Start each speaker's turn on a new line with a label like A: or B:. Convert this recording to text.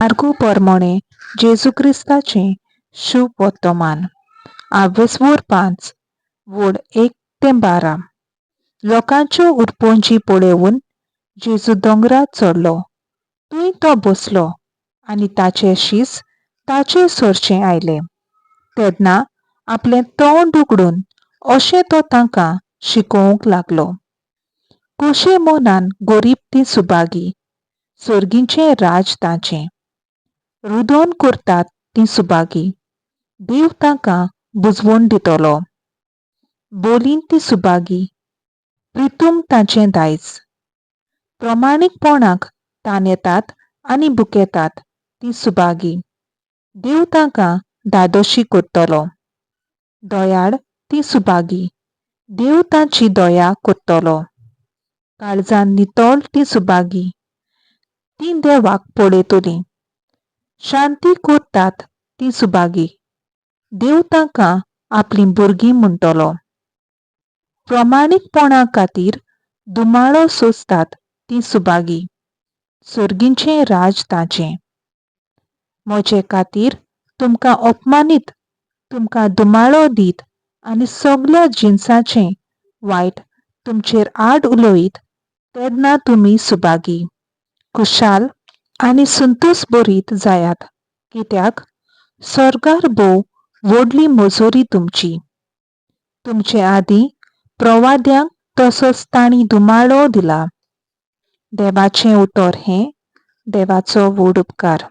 A: मार्कू पोरमोणें जेजू क्रिस्ताचें शुभ वर्तमान आव्वेसवोर 5 वोड 1 ते 12. लोकांच्यो उरपोंजी पळोवन जेजू दोंगरार चडलो. थंय तो बसलो आनी ताचे शीस ताचे सरचें आयले. तेन्ना आपलें तोंड उगडून अशें तो तांकां शिकोवंक लागलो. कशे मनान गरीब ती सुभागी, सर्गीचें राज तांचें. रुदोन करतात तीं सुभागी, देव तांकां बुजवण दितलो. बोलीन ती सुभागी, प्रितूम तांचें दायज. प्रमाणीकपणाक तानेतात आनी भुकेतात तीं सुभागी, देव तांकां धादोशी करतलो. दयाळ ती सुभागी, देव तांची दया करतलो. काळजान नितळ ती सुभागी, तीं देवाक पळयतलीं. शांती करतात तीं सुभागी, देव तांकां आपलीं भुरगीं म्हणटलो. प्रमाणीकपणा खातीर धुमाळो सोंसतात तीं सुभागी, सर्गीचें राज तांचें. म्हजे खातीर तुमकां अपमानीत, तुमकां धुमाळो दीत आनी सगल्या जिनसाचें वायट तुमचेर आड उलयत तेन्ना तुमी सुभागी, खुशाल आनी संतोस बरीत जायात, कित्याक सर्गार भोव व्हडली मजुरी तुमची. तुमचे आदीं प्रवाद्यांक तसोच तांणी धुमाळो दिला. देवाचें उतर हें देवाचो व्हड उपकार.